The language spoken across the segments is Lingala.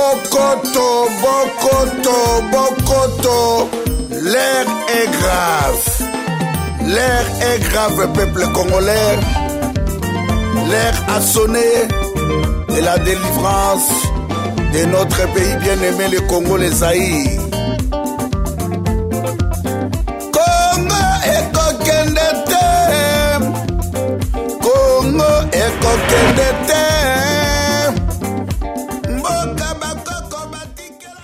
Bokoto, bokoto, bokoto, l'air est grave. L'air est grave, peuple congolais. L'air a sonné de la délivrance de notre pays bien-aimé, le Congo, les Zaïre. Congo ekokende te, Congo ekokende te. Mboka bakoko batikela.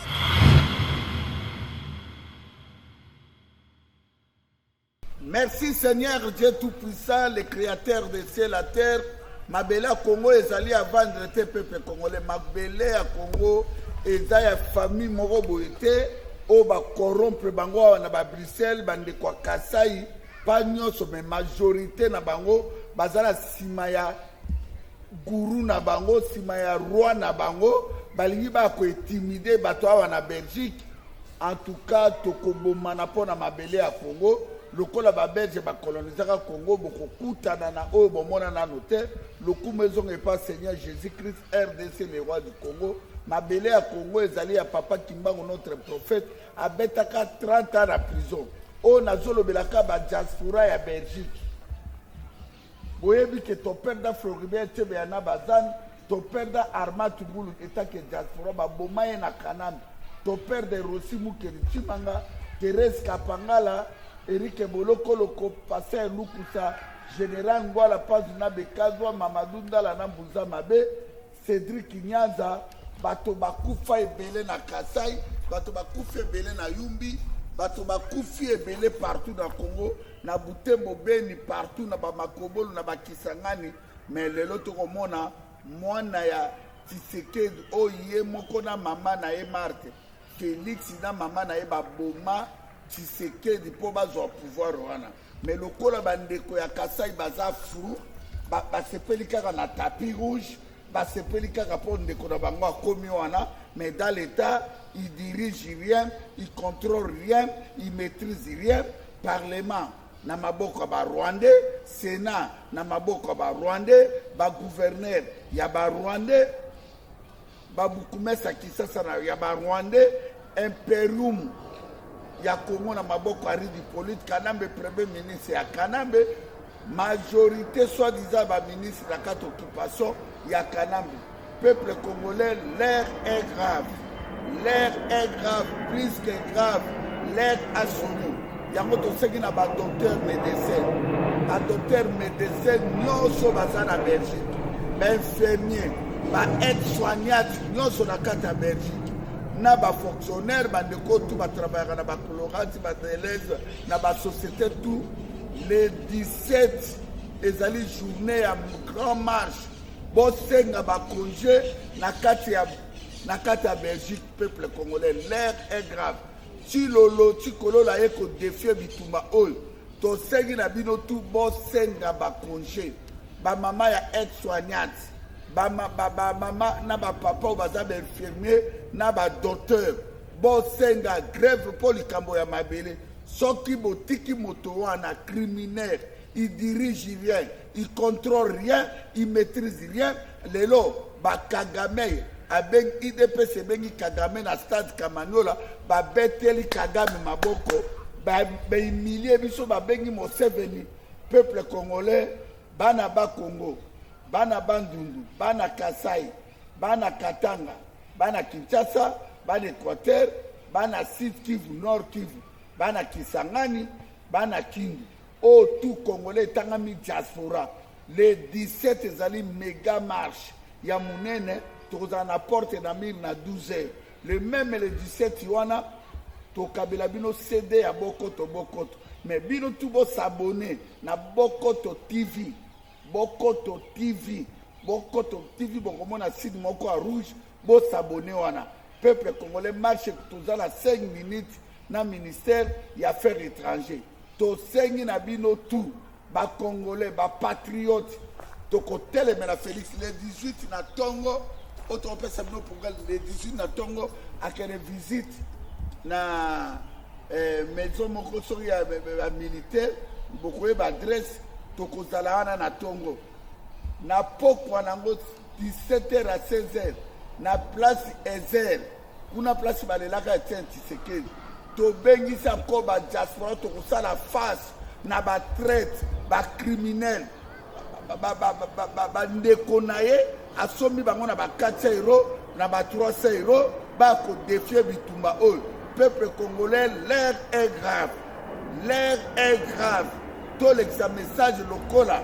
Merci Seigneur Dieu Tout-Puissant, le Créateur des ciels et la terre. Mabele ya Congo ezali à vendre te peuple congolais. Mabele ya Congo eza ya famille moko boye te oyo ba corrompre bango awa na ba Bruxelles, bandeko ya Kasai pa nyonso, mais majorité na bango baza na nsima ya gourou na bango, nsima ya roi na bango, balingi ba ko intimider bato awa na Belgique. En tout cas tokobomana mpo na mabele ya Congo lokola babelge bakolonisaka Congo, bokokutana na oyo bomona nano te. Lokumu ezonga epa Seigneur Jésus Christ, RDC le roi du Congo. Mabele ya Congo ezali ya papa Kimbangu, notre prophète, abetaka 30 ans na prison. Oyo nazolobelaka ba diaspora ya Belgique. Boyebi ke toperda Floribert Chebeya na Bazan, toperda Armand Tungulu etake diaspora baboma ye na Kanambe, toperde Rossy Mukeli Tshimanga, Therese Kapangala, Eric Bolokoloko, Pasteur Lukusa, Général Ngwala Pazu na Bekazwa, Mamadou Ndala na Mbuza Mabe, Cédric Nyanza, bato bakufa ebele na Kasai, bato bakufi ebele na Yumbi, bato bakufi ebele partout na Congo, na Butembo, Beni, partout na bamakobolo na bakisangani. Mais lelo tokomona mwana ya Tshisekedi oyo ye moko na mama na ye Marthe, Félix na mama na ye baboma Tshisekedi mpo bazwa pouvoir wana. Mais lokola bandeko ya Kasai baza fou, basepeli kaka na tapis rouge, basepeli kaka mpo ndeko na bango akomi wana. Mais dans l'état, il dirige rien, il contrôle rien, il maîtrise rien. Parlement na maboko ya barwandais, sénat na maboko ya barwandais, bagouverneur ya barwandais, babukumesa Kinshasa na ya barwandais, imperium ya Congo na maboko ya Ridi Hippolyte Kanambe, premier ministre ya Kanambe, majorité soi-disant baministre na kati occupation ya Kanambe. Peuple congolais, l'air est grave, l'air est grave, plus que grave, l'air a sonné. Yango tosengi na badocteur médecin, badocteur médecin nyonso baza na Belgique, bainfirmier, baaide soignante nyonso na kati ya Belgique, na bafonctionnaire, bandeko tu batravaillaka na bacolorati, badelese, na basociété tout. Le 17 ezali journée ya grand marche, bosenga bacongé na kati ya Belgique. Peuple congolais, l'air est grave. Tilolo tikolola ye kodéfier bitumba oyo tosengi na bino tu, bosenga bacongé. Bamama ya aide soignante, bamama na bapapa oyo baza bainfirmier na badocteur, bosenga grève mpo likambo ya mabele. Soki botiki moto wana criminel, il dirige rien, il contrôle rien, il maîtrise rien. Lelo bakagame abengi UDPS, ebengi Kagame na stade Kamaniola, babeteli Kagame maboko, bahumilie biso, babengi Museveni. Peuple congolais, bana bakongo, bana Bandundu, bana Kasai, bana Katanga, bana Kinshasa, bana Équateur, bana Sud Kivu, Nord Kivu, bana Kisangani, bana Kindu, oyo tout congolais etangami diaspora, le 17 ezali méga marche ya monene. Tokozala na porte na mire na 12 heures le même le 17 wana. Tokabela bino CD ya Bokoto Bokoto, mais bino tu bos'abonner na Bokoto TV, Bokoto TV, Bokoto TV. Bokomona site moko ya rouge, bos'abonner wana. Peuple congolais, marche toza na 5 minutes na ministère ya affaires étrangers. Tosengi na bino tout bacongolais, bapatriote, tokotelemela Félix le 18 na ntongo. Oyo tokopesa bino programme, le 18 na ntongo akende visite na maison moko soki ya militaire, bokoyeba adresse. Tokozala wana na ntongo. Na pokwa nango, 17 h à 16 h. na place Ezer kuna place balelaka Etienne Tshisekedi. Tobengisi encore ba diaspora, tokosala face na ba traite, ba criminel, bandeko na ye asombi bango na ba 400 euro na ba 300 euro, bakodefie bitumba oyo. Peuple congolais, l'heure est grave, l'heure est grave. Tolekisa message lokola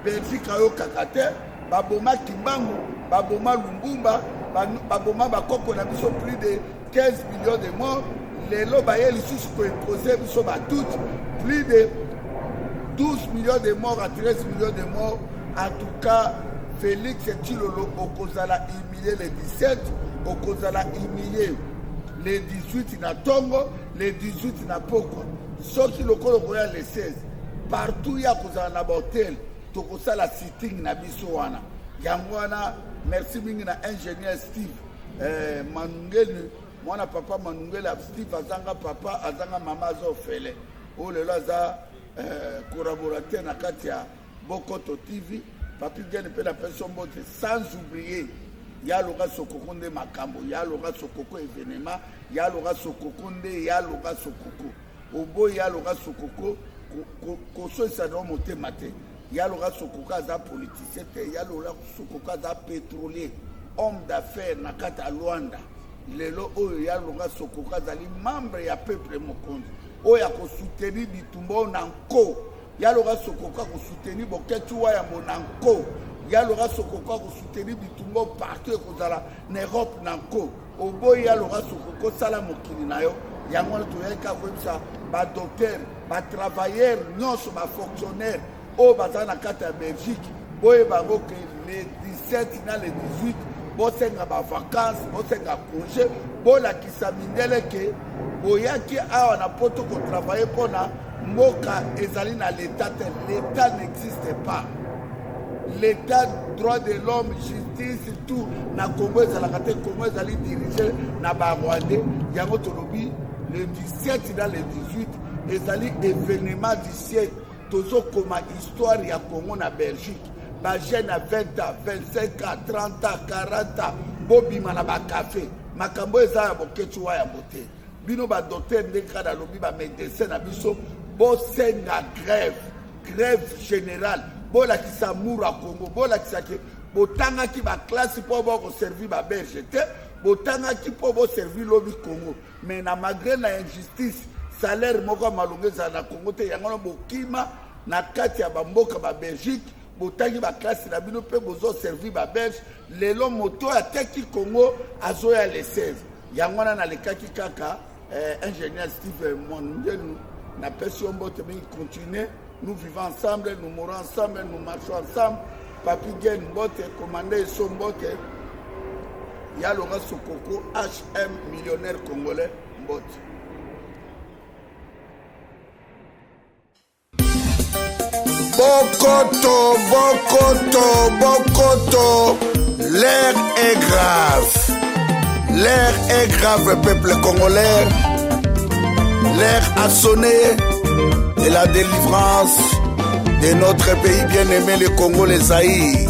Belgique ayokaka te, baboma Kimbangu, baboma Lumbumba, baboma bakoko na biso, plus de 15 millions de morts. Lelo baye lisusu koimpose biso batut, plus de 12 millions de morts à 13 millions de morts. En tout cas, Félix Tshilolo, okozala humilié le 17, okozala humilié le 18 na tongo, le 18 na pokwa. Soki lokolo koya le 16, partout ya kozala na bahotel, tokosala sitting na biso wana. Yango wana, merci mingi na ingénieur Steve Manungeli, mwana papa Manungeli. Steve azanga papa, azanga mama, aza ofele. Oyo lelo aza collaborateur na kati ya Bokoto TV. Papi Gene mpe napesi yo mbote, sans oublier ya Loka Sokoko nde makambo, ya Loka Sokoko événement, ya Loka Sokoko nde ya Loka Sokoko. Oboyi ya Loka Sokoko, kosoyisa na motema te. Ya Loka Sokoko aza politicien te, ya Loka Sokoko aza pétrolier, homme d'affaires na kati ya Luanda. Lelo oyo ya Loka Sokoko azali membre ya peuple mokonzi oyo akosoutenir bitumba oyo na nko. Ya Loka Sokoko akosoutenir Boketshu Wayambo na nko. Ya Loka Sokoko akosoutenir bitumba oyo partout ekozala na Europe na nko. Oboyi ya Loka Sokoko, osala mokili na yo. Yango wana toyaki kaka koyebisa badocteur, batravailleur nyonso, bafonctionnaire oyo baza na kati ya Belgique, boyeba yango ke le 17 na le 18 bosenga bavacance, bosenga congé, bolakisa mindele ke boyaki awa na Poto kotravaille mpona mboka ezali na l'état te. L'état n'existe pas, l'état, droit de l'homme, justice, tout na Congo ezalaka te. Congo ezali dirigé na Barwandais. Yango tolobi le 17 na le 18 ezali événement du siècle. Tozokoma histoire ya Congo na Belgique. Bajeune ya 20 ans, 25 ans, 30 ans, 40 ans, bobima na bacafé. Makambo eza ya Boketshu wa yambo te. Bino badocteur, ndenge kaka nalobi, bamédecin na biso, bosenga grève, grève générale. Bolakisa amour ya Congo, bolakisa ke botangaki baklasse mpo bokoservi babelge te, botangaki mpo boservi lobi Congo. Mais na malgré na injustice, salaire moko ya malongo ezala na Congo te. Yango wana bokima na kati ya bamboka babelgique, botangi baklasse na bino mpe bozoservi babelge. Lelo moto oyo ateki Congo azoya le 16. Yango wana nalekaki kaka. Ingénieur Steve Mwanungenu, napesi yo mbote mingi. Continue, nous vivons ensemble, nous mourons ensemble, nous marchons ensemble. Papi Gen mbote, commandé Eso mbote, ya Loka Sokoko HM, millionnaire congolais mbote. Bokoto, Bokoto, Bokoto, l'heure est grave. L'heure est grave, peuple congolais. L'heure a sonné de la délivrance de notre pays bien-aimé, le Congo, les Zaïre.